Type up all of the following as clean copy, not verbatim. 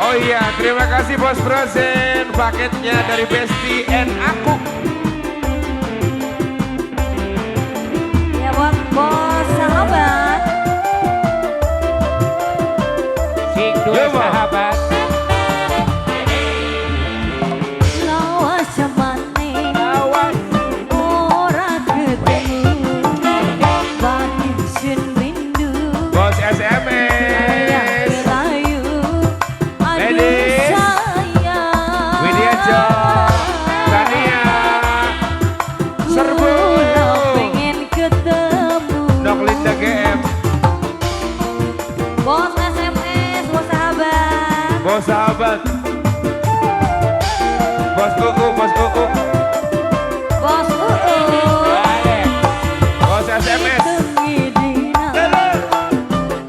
Oh iya, terima kasih Bos Frozen, paketnya dari Besti and aku. Ya buat bos sahabat. Sing dua Yo, Bang. Sahabat. Lawas zamane Awas. Ora ketemu. Batin sun rindu. Bos SMS. Rayu. Aduh Ladies. Sayang. Widya Jo, Tania, Serbu. Kula pengen ketemu. Nok Linda GM, Bos SMS, bos sahabat. Bos sahabat. Bos UU, Bos UU, Bos UU. Balik. Bos SMS. Ngitungi dina,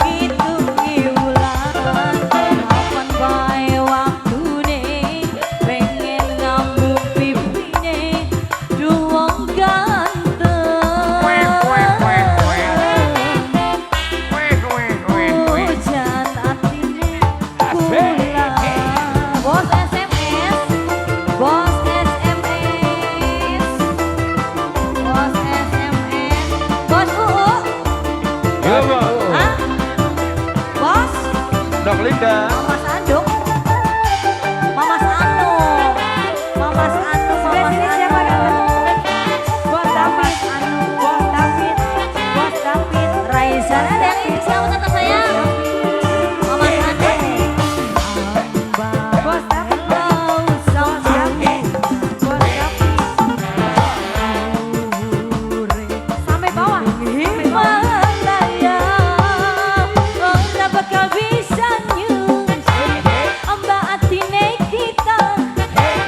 ngitungi wulan, kapan bae waktune, pengen ngambung pipine, duh wong ganteng. Weh, weh, weh, weh. Weh, weh, weh, weh. Hujan atine kula. Bos SMS, bos SMS, bos SMS, bos UU, Yo, Bos. Hah? Bos, Nok Linda. Mamas Anduk, Mamas Anu, Mamas Anu, Sebelah Mamas sini Anu. Siapa, Kak? Bos David, Bos David, Bos David. Raisa, ada yang ingin selamat atas saya? Mamas Anu. Bos David, Bos David, Bos David. Sampai bawah, sampai bawah. Himalaya ora bakal bisa nyusut amba atine kita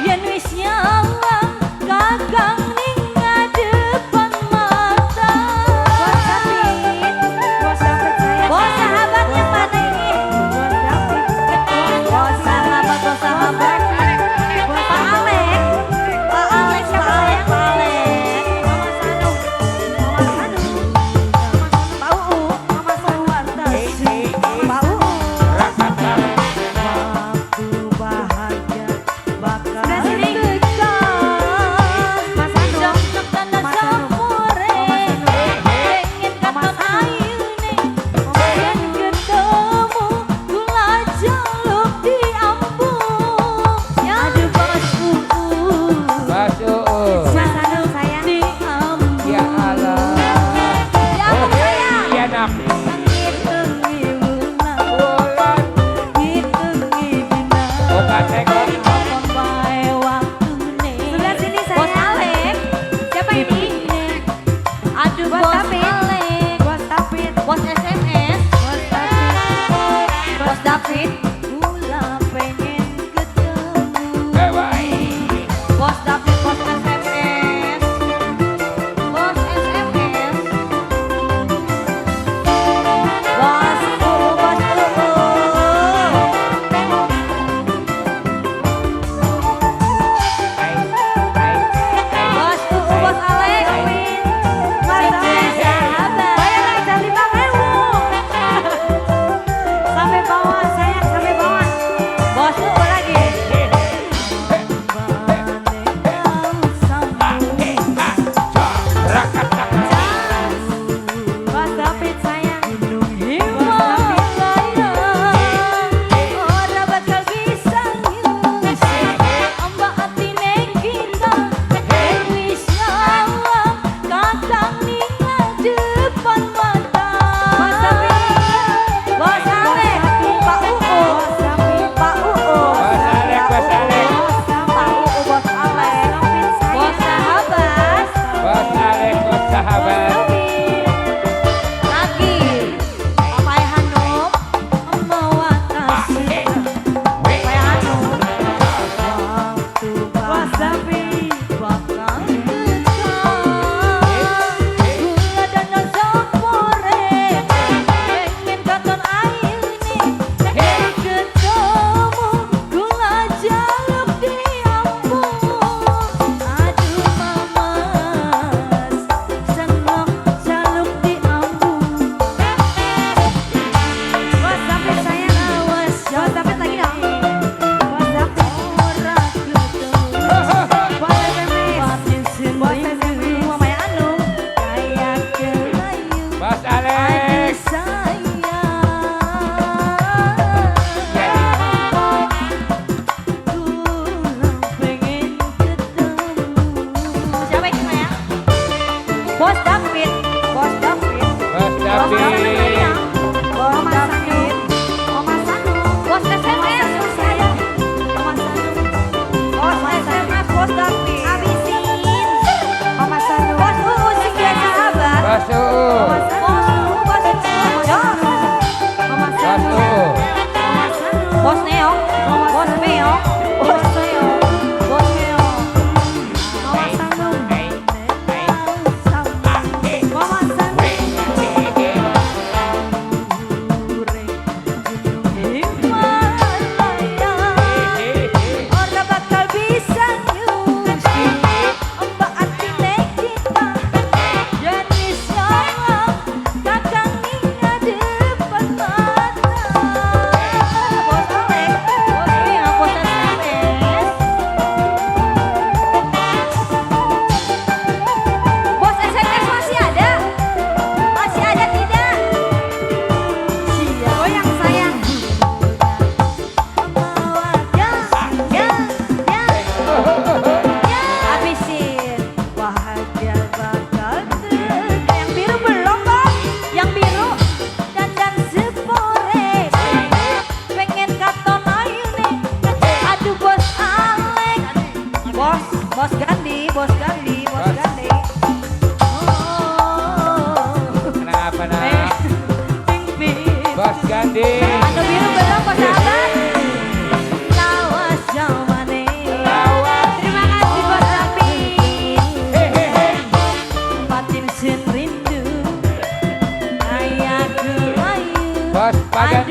yen wis nyawang kakang ning ngadepan mata. Bos David, Bos David saya. Bos sahabat yang mana ini? Bos David, Bos sahabat, bos sahabat. Bos Pak Alek, Pak Alex, Pak Alek, Pak Alek. Mama Sanu, Mama Sanu, Pak UU, Mama Sanu, Pak UU. Waktu bahagia bakal Sebelah sini. tekan. Mas Anu. Jam tanda Mas Anu. sore. Mas Anu. Pengen Mas katon Anu. ayune. Yen ketemu kula jaluk diambung. Aduh bos UU. Bos UU. Mas Anu sayang. Diambung. Ya Allah. Diambung sayang. Iya, Nak. Ngitungi wulan, Wulan. ngitungi dina. Buka tengok. Kapan bae waktune. Sebelah sini, Bos sayang. Alek. Siapa ini? Aduh Bos bos David. Alek. Bos David, Bos SMS. Bos David. Bos David. Kula pengen ketemu. Eh, baik. Bos David, bos SMS. Bos SMS. Bos UU, bos UU. Ai, ai, ai. Bos UU, bos Alek. Mas Sing David. sahabat. Bayar lagi jam 5.000. Sampai bawah sayang, sampai bawah. Bos UU lagi. Eh, ah, cok, rakatak. Bos David sayang. Himalaya ora bakal bisa nyusut amba atine kita yen wis nyawang kakang ning depan mata. Bos David. Bos Alek, Pak UU.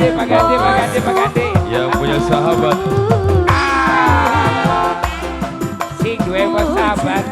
Gade, Pak Gade, Pak Gade, Pak Gade. Yang punya sahabat. Ah. Sing duwe bos sahabat.